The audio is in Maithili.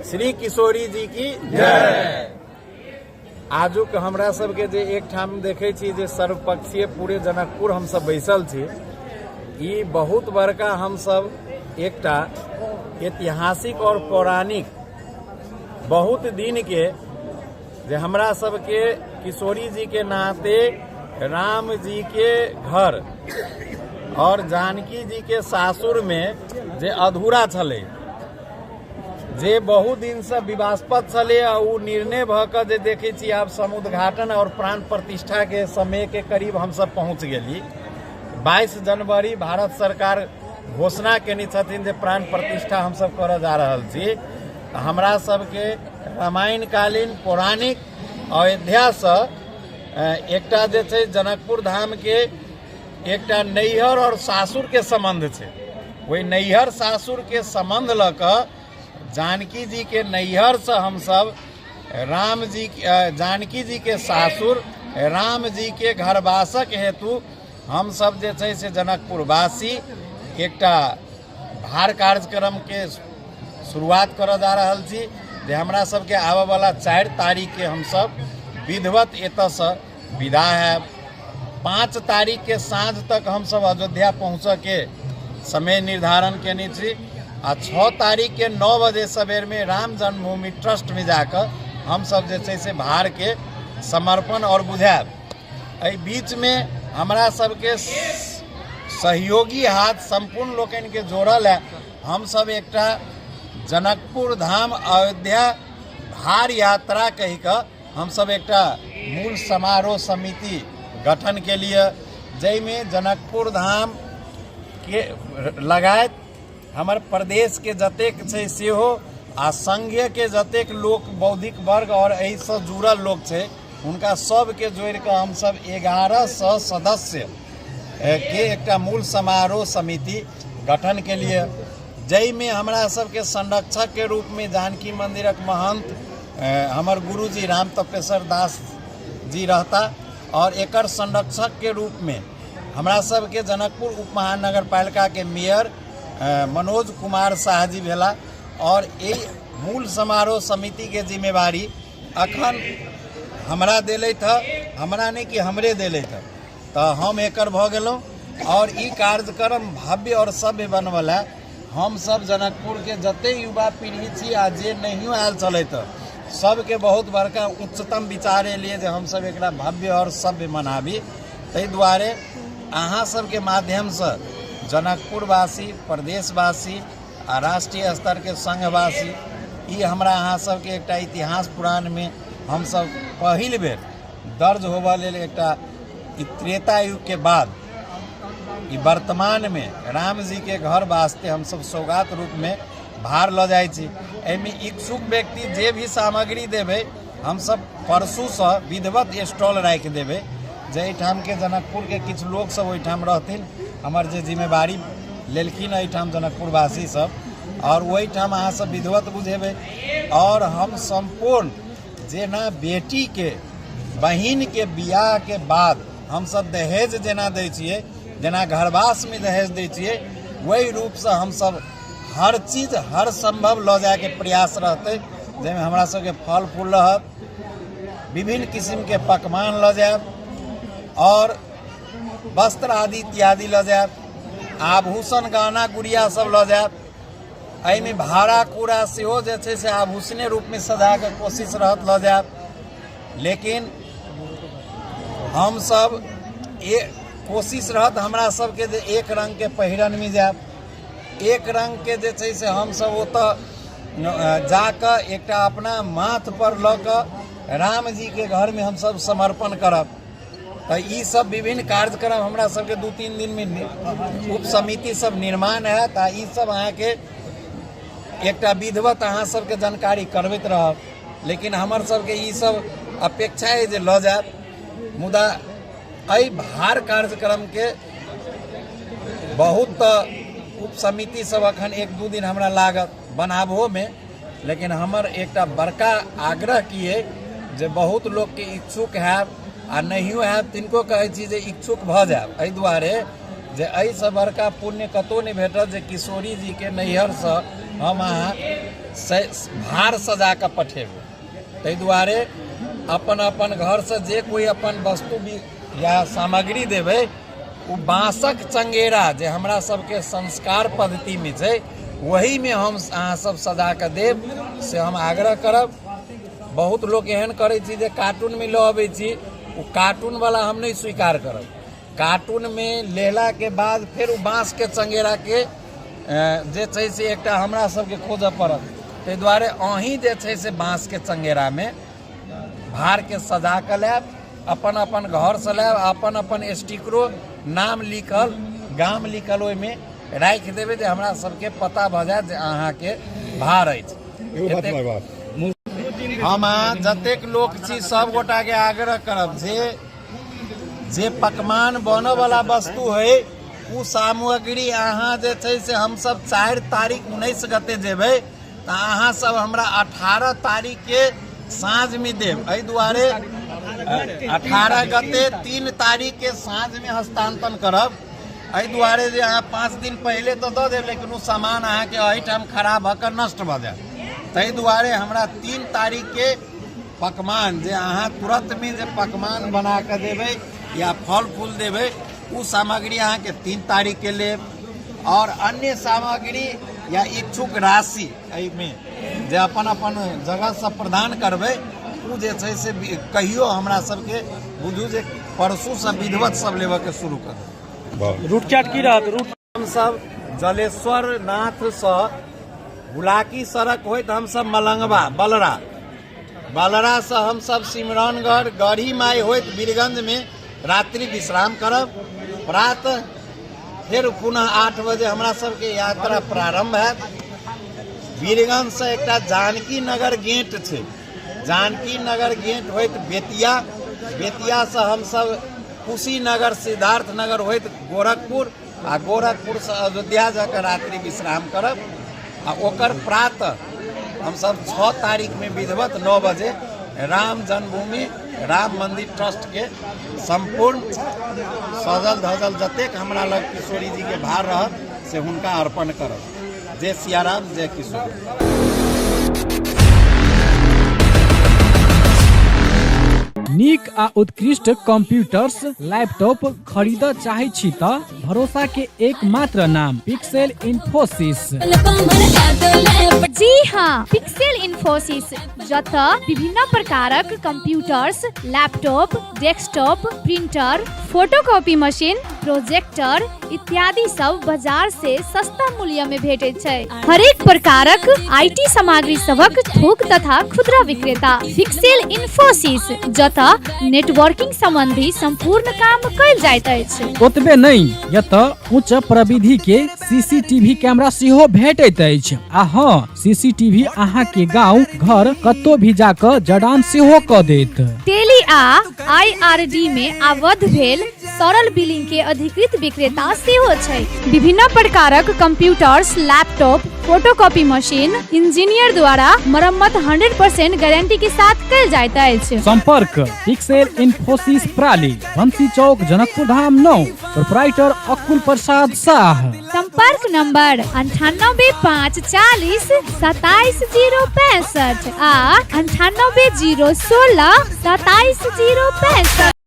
श्री किशोरी जी की जय। आजुक हमरा सबके जे एकठाम देखै छी जे सर्वपक्षीय पूरे जनकपुर हमसब बैसल छी, ई बहुत बड़का हमसब एकटा ऐतिहासिक और पौराणिक बहुत दिन के जे हमरा सबके किशोरी जी के नाते राम जी के घर और जानकी जी के सासुर में जे अधूरा छलै, जे बहुत दिन से विवास्पद छलै, आ ओ निर्णय भऽ कऽ जे देखै छी आब समुद्घाटन और प्राण प्रतिष्ठा के समय के करीब हमसब पहुँच गेली। 22 जनवरी भारत सरकार घोषणा केने छथिन जे प्राण प्रतिष्ठा हमसब करऽ जा रहल छी। हमरा सबके रामायणकालीन पौराणिक अयोध्यासँ एकटा जे छै जनकपुर धामके एकटा नैहर और सासुरके सम्बन्ध छै। ओहि नैहर सासुरके सम्बन्ध लऽ कऽ जानकी जीके नैहरसँ हमसब राम जी जानकी जीके सासुर राम जीके घरवासक हेतु हमसब जे छै से जनकपुरवासी एकटा भार कार्यक्रमके शुरुआत करऽ जा रहल छी, जे हमरा सबके आबऽवला 4 तारीखके हमसब विधिवत एतऽसँ विदा हैब। 5 तारीखके साँझ तक हमसब अयोध्या पहुँचऽके समय निर्धारण केने छी, आ 6 तारीखके 9 बजे सवेरमे राम जन्मभूमि ट्रस्टमे जाकऽ हमसब जे छै से भारके समर्पण और बुझायब। एहि बीचमे हमरा सबके सहयोगी हाथ सम्पूर्ण लोकनिके जोड़ल है। हमसब एकटा जनकपुर धाम अयोध्या भार यात्रा कहि कऽ हमसब एकटा मूल समारोह समिति गठन के लिए, जाहिमे जनकपुर धाम के लगायत हमर प्रदेश के जतेक छै सेहो आ संघीय के जतेक लोक बौद्धिक वर्ग और एहिसँ जुड़ल लोक छै हुनका सबके जोड़ि कऽ हमसब 1100 सदस्य के एकटा मूल समारोह समिति गठन के लिए, जाहिमे हमरा सबके संरक्षक के रूप में जानकी मंदिरक महंत हमर गुरुजी राम तपेश्वर दास जी रहता, और एकर संरक्षक के रूप में हमरा सबके जनकपुर उप महानगर पालिका के मेयर मनोज कुमार शाह जी भेला। और एहि मूल समारोह समिति के जिम्मेवारी अखन हमरा देलथि हँ, हमरा नहि कि हमरे देलथि हँ, तऽ हम एकर भऽ गेलहुँ। और ई कार्यक्रम भव्य और सभ्य बनबऽ लए हमसब जनकपुर के जते युवा पीढ़ी छी आ जे नहियो आयल छलथि सबके बहुत बड़का उच्चतम विचार एलियै जे हमसब एकरा भव्य और सभ्य मनाबी। ताहि दुआरे अहाँ सबके माध्यमसँ जनकपुरवासी, प्रदेशवासी आ राष्ट्रीय स्तरके संघवासी, ई हमरा अहाँ सबके एकटा इतिहास पुराणमे हमसब पहिल बेर दर्ज होबऽ लेल एकटा त्रेता युगके बाद ई वर्तमानमे राम जी के घर वास्ते हमसब सौगात रूपमे भार लऽ जाइ छी। एहिमे इच्छुक व्यक्ति जे भी सामग्री देबै हमसब परसूसँ विधिवत स्टॉल राखि देबै, जे एहिठामके जनकपुरके किछु लोकसब ओहिठाम रहथिन, हमर जे जिम्मेवारी लेलखिन एहिठाम जनकपुरवासी सब, और ओहिठाम अहाँ सब विधिवत बुझेबै। और हम सम्पूर्ण जेना बेटीके बहिनके बियाहके बाद हमसब दहेज जेना दै छियै, जेना घरवासमे दहेज दै छियै, ओहि रूपसँ हमसब हर चीज हर सम्भव लऽ जायके प्रयास रहतै, जाहिमे हमरा सबके फल फूल रहत, विभिन्न किसिमके पकवान लऽ जायब और वस्त्र आदि इत्यादि लऽ जायब, आभूषण गहना गुड़िया सब लऽ जायब। एहिमे भाड़ा कूड़ा सेहो जे छै से आभूषणे रूपमे सजाके कोशिश रहत लऽ जायब। लेकिन हमसब कोशिश रहत हमरा सबके जे एक रङ्गके पहिरनमे जायब, एक रङ्गके जे छै से हमसब ओतऽ जाकऽ एकटा अपना माथ पर लऽ कऽ राम जीके घरमे हमसब समर्पण करब। तऽ ई सब विभिन्न कार्यक्रम हमरा सबके 2-3 दिनमे उप समिति सब निर्माण हैत आ ई सब अहाँके एकटा विधिवत अहाँ सबके जानकारी करबैत रहब। लेकिन हमर सबके ई सब अपेक्षा अइ जे लऽ जायब, मुदा एहि भार कार्यक्रमके बहुत तऽ उप समिति सब अखन 1-2 दिन हमरा लागत बनाबहोमे, लेकिन हमर एकटा बड़का आग्रह की अइ जे बहुत लोकके इच्छुक हैब आ नहियो हैब तिनको कहै छी जे इच्छुक भऽ जायब। एहि दुआरे जे एहिसँ बड़का पुण्य कतहु नहि भेटत जे किशोरी जीके नैहरसँ हम अहाँ भार सजा कऽ पठेबै। ताहि दुआरे अपन अपन घरसँ जे कोइ अपन वस्तु भी या सामग्री देबै, ओ बाँसक चंगेरा जे हमरा सबके संस्कार पद्धतिमे छै ओहीमे हम अहाँ सब सजा कऽ देब, से हम आग्रह करब। बहुत लोक एहन करै छी जे कार्टूनमे लऽ अबै छी, ओ कार्टूनवला हम नहि स्वीकार करब। कार्टूनमे लेलाके बाद फेर ओ बाँसके चंगेराके जे छै से एकटा हमरा सबके खोजऽ पड़त। ताहि दुआरे अहीँ जे छै से बाँसके चंगेरामे भारके सजा कऽ लायब, अपन अपन घरसँ लायब, अपन अपन स्टिकरो नाम लिखल गाम लिखल ओहिमे राखि देबै जे हमरा सबके पता भऽ जायत जे अहाँके भार अछि। हम अहाँ जतेक लोक छी सब गोटाके आग्रह करब जे जे पकवान बनऽवला वस्तु है ओ सामग्री अहाँ जे छै से हमसब 4 तारीख 19 गते जेबै तऽ अहाँ सब हमरा 18 तारीखके साँझमे देब। एहि दुआरे 18 गते 3 तारीखके साँझमे हस्तांतरण करब। एहि दुआरे जे अहाँ 5 दिन पहिले तऽ दऽ देब, लेकिन ओ सामान अहाँके एहिठाम खराब भऽ कऽ नष्ट भऽ जायत। ताहि दुआरे हमरा 3 तारीखके पकवान जे अहाँ तुरन्तमे जे पकवान बना कऽ देबै या फल फूल देबै ओ सामग्री अहाँके 3 तारीखके लेब। आओर अन्य सामग्री या इच्छुक राशि एहिमे जे अपन अपन जगहसँ प्रदान करबै ओ जे छै से कहियो हमरा सबके बुझू जे परसूसँ विधिवत सब लेबऽके शुरू कर देब। रूट चार्ट की रहत? रूट हमसब जलेश्वर नाथसँ बुलाकी सड़क होइत हमसब मलंगवा बलरा, बलरासँ हमसब सिमरौनगढ़ गढ़ी माई होइत वीरगंजमे रात्रि विश्राम करब। प्रातः फेर पुनः 8 बजे हमरा सबके यात्रा प्रारंभ हैत। वीरगंजसँ एकटा जानकी नगर गेट छै, जानकी नगर गेट होइत बेतिया, बेतियासँ हमसब कुशीनगर सिद्धार्थ नगर होइत गोरखपुर आ गोरखपुरसँ अयोध्या जाकऽ रात्रि विश्राम करब। आ ओकर प्रातः हमसब 6 तारीखमे विधिवत 9 बजे राम जन्मभूमि राम मंदिर ट्रस्टके सम्पूर्ण सजल धजल जतेक हमरा लग किशोरी जीके भार रहत से हुनका अर्पण करब। जय सियाराम, जय किशोरी। नीक आ उत्कृष्ट कंप्यूटर्स लैपटॉप खरीद चाहै छी त भरोसा के एकमात्र नाम पिक्सेल इन्फोसिस। जी हाँ, पिक्सेल इन्फोसिस, जतऽ विभिन्न प्रकारक computers, laptop, desktop, printer, photocopy machine, projector इत्यादि सब बाजार से सस्ता मूल्य में भेटैत छै। हरेक प्रकारक IT सामग्री सबक थोक तथा खुदरा विक्रेता पिक्सेल इन्फोसिस, जतऽ नेटवर्किंग संबंधी संपूर्ण काम कयल जाइत अछि। ओतबे नहि, एतऽ उच्च प्रविधि के सीसीटीवी कैमरा सेहो भेटैत अछि। आ हँ, सीसीटीवी अहाँ के गांव घर कतौ भी जाकऽ जड़ान सेहो कऽ देत। टेली आ आईआरडी में आबद्ध भेल सरल बिलिंग के अधिकृत विक्रेता सेहो छै। विभिन्न प्रकारक computers, laptop, photocopy machine engineer द्वारा मरम्मत 100% गारंटी के साथ कयल जाइत अछि। संपर्क पिक्सेल इन्फोसिस प्राली, बंसी चौक, जनकपुर धाम 9, प्रोपराइटर अकुल प्रसाद शाह। संपर्क नंबर 98 5 40 27 0 65 आ 98 0 16 27 0 65।